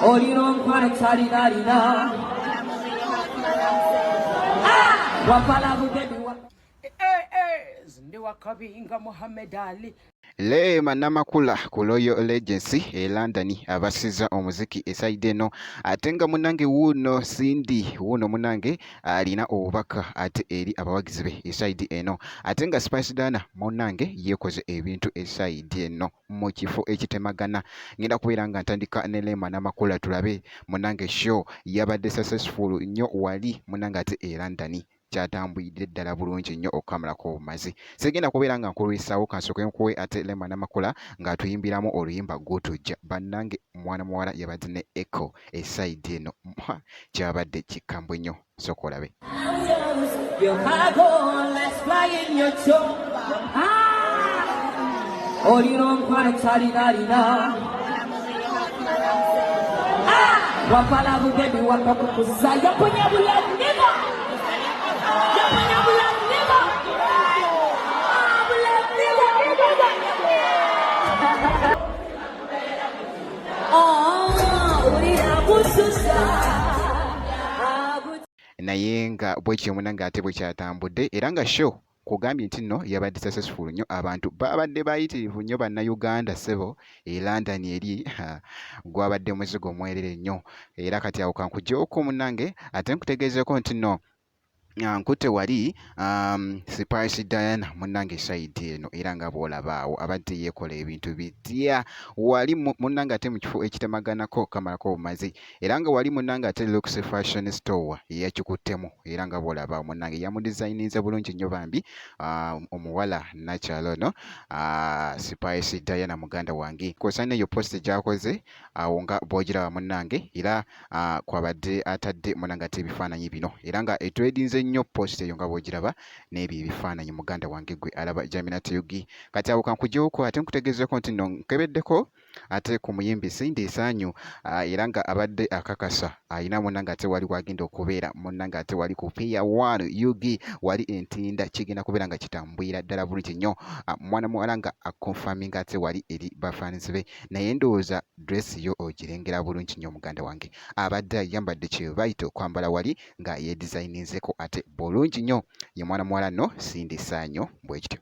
Olina omukwano talinalina wapala bugebi. Ndi wakabinga Muhammad Ali. Rema Namakula ku Royal Regency e London abasiza omuziki esayidi eno, ate nga munange wuuno Cindy, wuuno munange alina obubaka ate eri abawagizi be esayidi eno, ate nga Spice Diana munange yeekoze ebintu esayidi eno mu kifo ekitemagana. Ngenda kubeera nga ntandika ne Rema Namakula tulabe munange show yabadde successful nnyo wali munange ate e London kyatambulidde ddala bulungi nnyo okukamalako obumazi. Sigenda kubeera nga nkulwisaawo, kansooke nkuwe ate Rema Namakula ng'atuyimbiramu oluyimba Gutujja. Bannange mwana muwala yabadde ne Echo esayidi eno, kyabadde kikambwe nnyo, sooka olabe. Olina omukwano talinalina wapala bugebi wakakukuza yapunyabula nima yapunyabula nima abula nima. Ulira kususa. Naye nga bwekyo munange ate bwekyatambudde, era nga show kugambye nti nno yabadde successful nnyo, abantu babadde bayitirivu nnyo bannayuganda ssebo e London eri gwabadde muzigo mwerere nnyo. Era kati awo kankuggyewoko munnange, ate nkutegeezeeko nti nno nkutte wali Spice Diana munnange sayidi eno, era nga bw'olaba awo abadde yeekola ebintu bitya wali munnange ate mu kifo ekitemaganako kamalako obumazi, era nga wali munnange ate Lux Fashion Store yakikuttemu, era nga bw'olaba awo munnange yamudizayininze bulungi nnyo bambi omuwala nakyalo ono Spice Diana muganda wange, kw'osa n'eyo post gy'akoze awo nga bw'ogiraba munnange, era kwabadde atadde munnange ate ebifaananyi bino, era nga etwedinze nnyo post eyo nga bw'ogiraba n'ebyo ebifaananyi muganda wange gwe alaba Jaminat UG. Kati awo kankugyewoko ate nkutegeezeeko nti nno nkebeddeko ate ku muyimbi Cindy Sanyu, era nga abadde akakasa alina munnange ate wali wagenda okubeera munnange ate wali ku Pier 1 UG wali Entinda, kigenda kubeera nga kitambulira ddala bulungi nnyo. Mwana muwala nga akonfaminga ate wali eri bafaanizi be, naye ndowooza dress yo ogirengera bulungi nnyo muganda wange, abadde ayambadde kye bayita okwambala wali nga yeedizayininzeko ate bulungi nnyo ye mwana muwala nno Cindy Sanyu bwe kityo.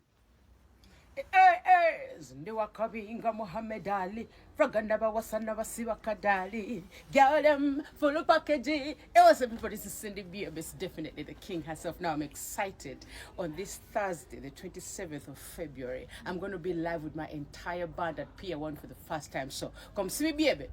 Ndi wakabinga Muhammad Ali Fraganda bawasana basiba kadali. Girl them full package. It was everybody. This is Cindy B. It's definitely the king herself. Now I'm excited. On this Thursday, the 27th of February, I'm going to be live with my entire band at Pier 1 for the first time. So come see me, baby.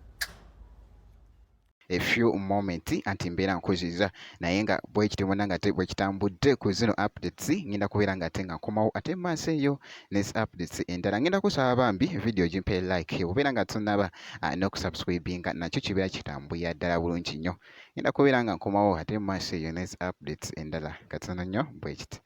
A few moments anti mbeera nkuziza, naye nga bwekityo munange ate bwekitambudde ku zino updates, ngenda kubeera nga ate nga nkomawo ate mu maaso eyo ne updates endala. Ngenda kusaba bambi video gimpe like, obeera nga tonaba n'okusubscribinga nakyo kibeera kitambulira ddala bulungi nnyo. Ngenda kubeera nga nkomawo ate mu maaso eyo ne updates endala katono nnyo bwekiti.